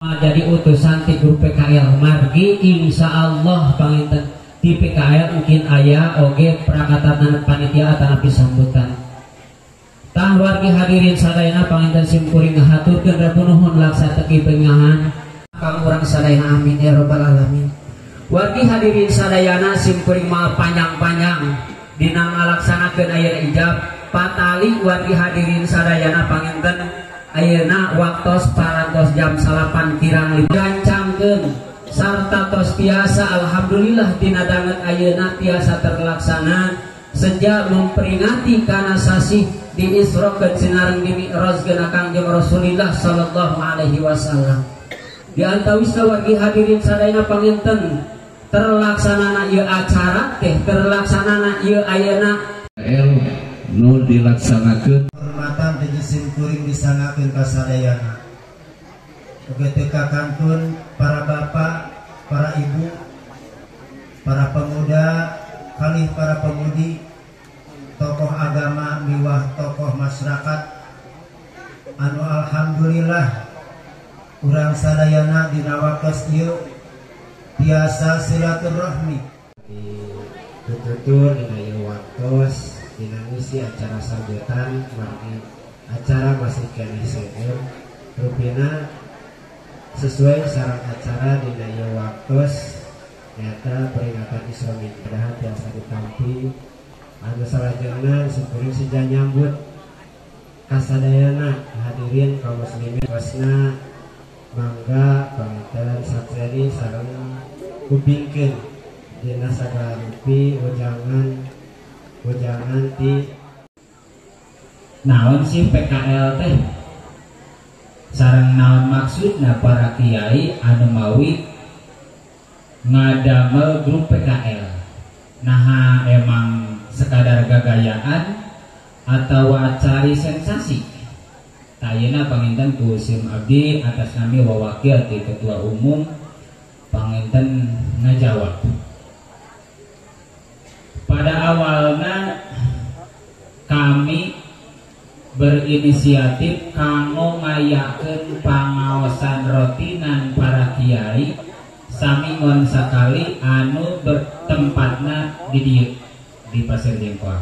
Jadi utusan ti grup PKL margi insyaallah panginten di PKL mungkin aya oge prakatatan panitia atanapi sambutan. Tah wargi hadirin sadayana panginten simkuring ngahaturkeun repunuhun laksa teki pengahan kang urang sadayana amin ya rabbal alamin. Wargi hadirin sadayana simkuring moal panjang-panjang dina ngalaksanakeun ayeuna ijab patali wargi hadirin sadayana panginten ayeuna waktos parantos jam 9 kirang 5 gancangkeun sarta tos biasa alhamdulillah dina danget ayeuna tiasa terlaksana sejak memperingati kana sasih di Isra ke sinareng di Mi'rajkeun Kangjeng Rasulillah sallallahu alaihi wasallam. Di antawisna wargi hadirin sadayana panginten terlaksanana ieu acara teh terlaksanana ieu ayeuna L nu dilaksanakeun hormatan ti simkuring disangakeun ka sadayana. Oge teu kakantun para bapak, para ibu, para pemuda, kalih para pemudi, tokoh agama miwah tokoh masyarakat anu alhamdulillah urang sadayana dina waktos ieu tiasa silaturahmi ditutur dina ieu waktos dina ngisi acara sambutan margi acara masih keneh seueur rupina sesuai sareng acara dina ieu waktos nyata peringatan Isra Mi'raj tiasa ditampi anu salajengna simkuring seja nyambut kasadayana hadirin kaum muslimin wasna mangga panginten sakseni sareng kupingkeun dina sagala rupi wejangan ti naon sih PKL teh sareng naon maksudna para kiai anu mawi ngadamel grup PKL naha emang sekadar gagayaan atau cari sensasi. Ayeuna panginten ku sim abdi atas nami wawakil ti ketua umum panginten ngajawab. Pada awalna kami berinisiatif kanggo ngayakeun pangaosan rotinan para kiai samingon sakali anu bertempatna di dieu di Pasir Jengkol.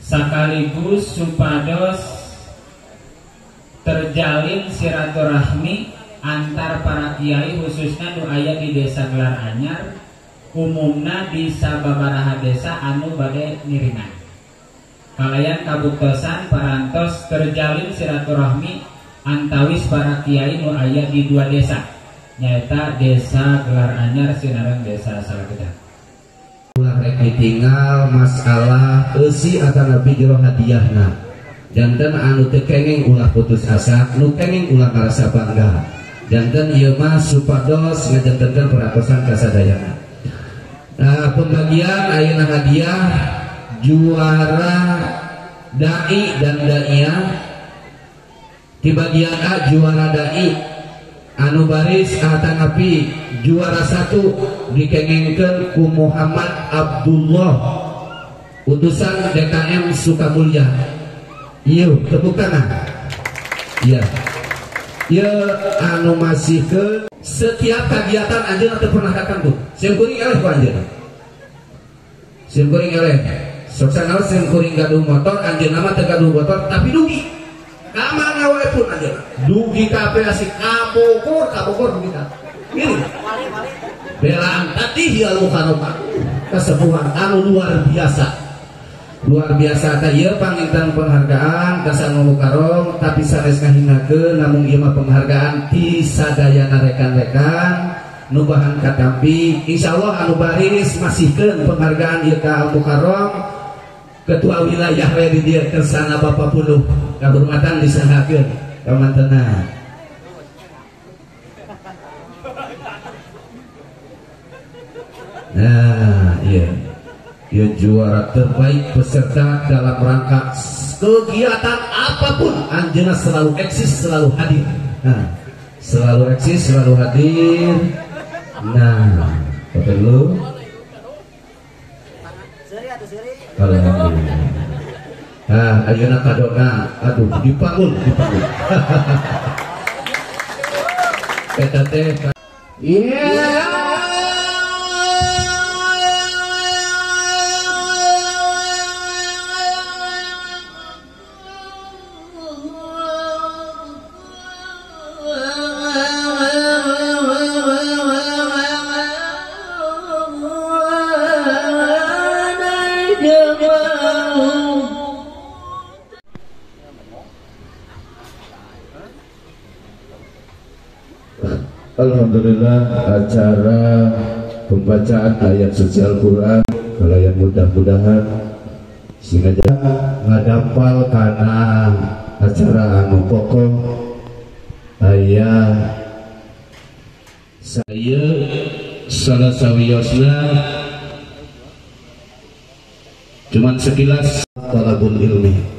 Sekaligus supados terjalin silaturahmi antar para kiai khususnya nu aya di desa Gelar Anyar umumna di sababaraha desa anu bade niringan. Kalayan kabuktosan parantos terjalin silaturahmi antawis para kiai nu aya di dua desa nyaeta desa Gelar Anyar sinareng desa Salagedang. Ulah rek ditinggal masalah eusi atanapi jero hadiahna. Janten anu teu kenging ulah putus asa, nu kenging ulah ngarasa bangga. Janten ieu mah supados ngajantenkeun peratosan kasadayana. Nah, pembagian ayeuna hadiah juara dai dan daiyah. Di bagian A juara dai anu baris atanapi juara 1 dikengengkeun ku Muhammad Abdullah utusan DKM Sukamulya. Ieu tepuk tangan. Iya. Ieu anu masih ke setiap kegiatan anjeunna teu pernah datang tuh. Sim kuring eleh ku anjeunna. Sim kuring eleh. Sok sanaos sim kuring gaduh motor anjeunna mah teu gaduh motor tapi dugi. Ka mana wae pun anjeunna. Dugi kabeh asik ka Bogor, ka Bogor dugi ka. Ini belaan tadi ya mukaromah kesepuhan anu luar biasa. Luar biasa teh ieu panginten penghargaan ka Sanul Mukarrom tapi sanes ngahinakeun namung ieu mah penghargaan ti sadayana rekan-rekan nu bahan katampi. Insyaallah anu baris masihkeun penghargaan ieu ka Al Mukarrom ketua wilayah we di dieu kersana Bapak Puluh kahormatan disanggakeun kamantena. Nah, iya. Ia juara terbaik peserta dalam rangka kegiatan apapun anjeunna selalu eksis, selalu hadir. Nah, selalu eksis, selalu hadir. Nah, perlu. Alhamdulillah. Nah, ayeuna kadona, aduh dipanggul. Eta teh iya. Alhamdulillah acara pembacaan ayat suci Al-Quran kalau yang mudah-mudahan sehingga ngadampal karena acara anu pokok ayah saya salah sawiyosna cuman sekilas talabul ilmi.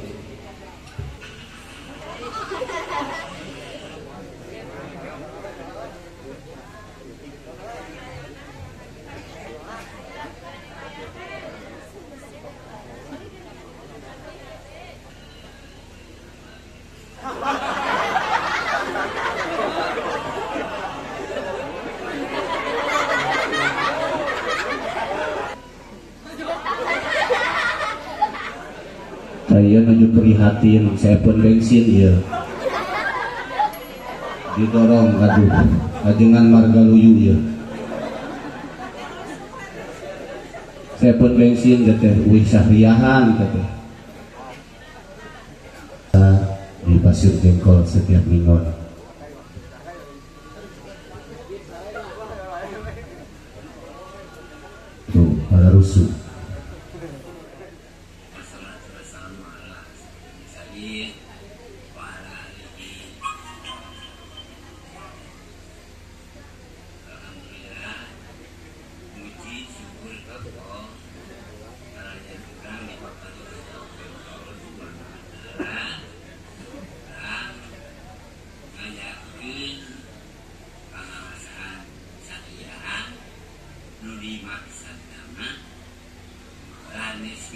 Saya nuju prihatin, saya pun bensin ya didorong, aduh ajengan marga luyu ya saya pun bensin teteh wih sahriahan teteh di Pasir Jengkol setiap minggu. Tuh pada rusuh.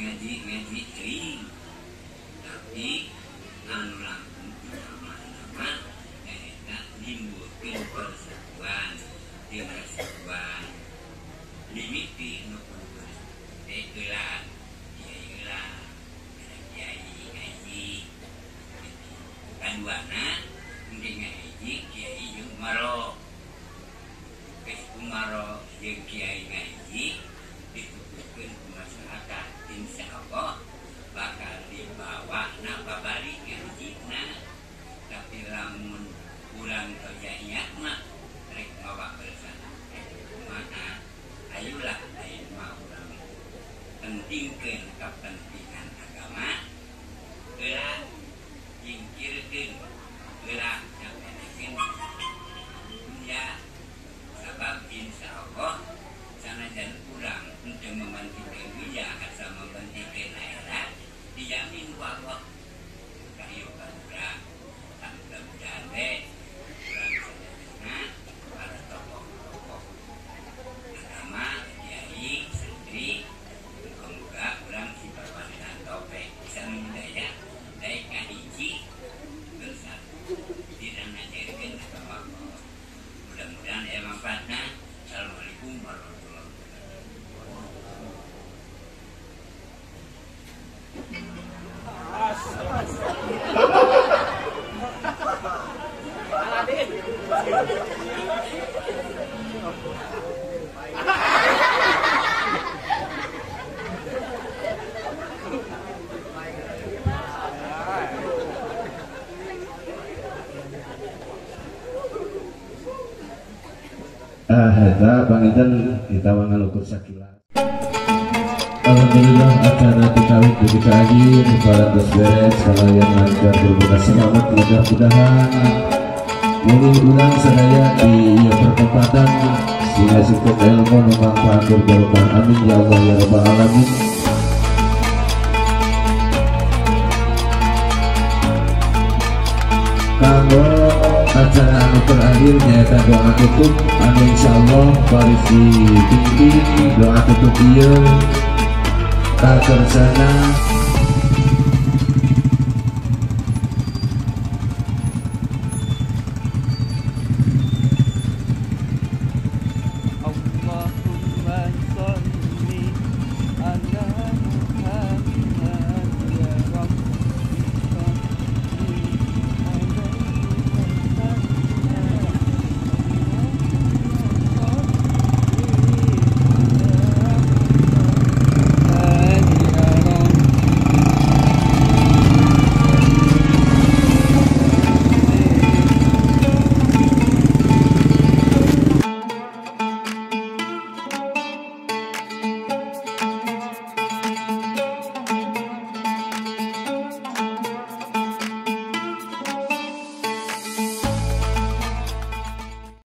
Ngaji-ngaji teuing tapi anu langkung utama-utama nyaeta nimbulkeun persatuan jeung kesatuan limiti nu kudu teh heula kiai heula kiai ngaji kaduana engke ngaji kiai jeung umaro geus umaro jeung kiai ngaji dituturkeun ku masyarakat insya Allah bakal dibawa napa balik ngajina tapi lamun kurang kerjanya mah rek mawa bersana maka ayolah ayo mah urang pentingkeun kepentingan agama heula jingkirkeun heula sapenekeun dunya sabab insya Allah sanajan urang untuk mementingkan dunia atau mementingkan akhirat dijamin ku Allah kahirupan urang. Mudah-mudahan we urang sadayana para tokoh-tokoh agama kiai santri muga-muga urang sipapalihan taufik bisa budaya daek ngahiji bersatu dina ngajarkeun agama Allah. Mudah-mudahan aya manfaatna. Assalamualaikum warahmatullahi wabarakatuh. Eta panginten ditawangan ukur sakilas. Alhamdulillah acara dikawin begitu akhir para beres kalian lancar berbuka selamat mudah-mudahan mulih ulang sadaya di pertempatan sehingga cukup ilmu manfaat berbarokah. Amin ya Allah ya rabbal alamin. Kanggo acara anu terakhir nyaeta doa tutup anu insyaallah baris dipimpin doa tutup ieu kakersana.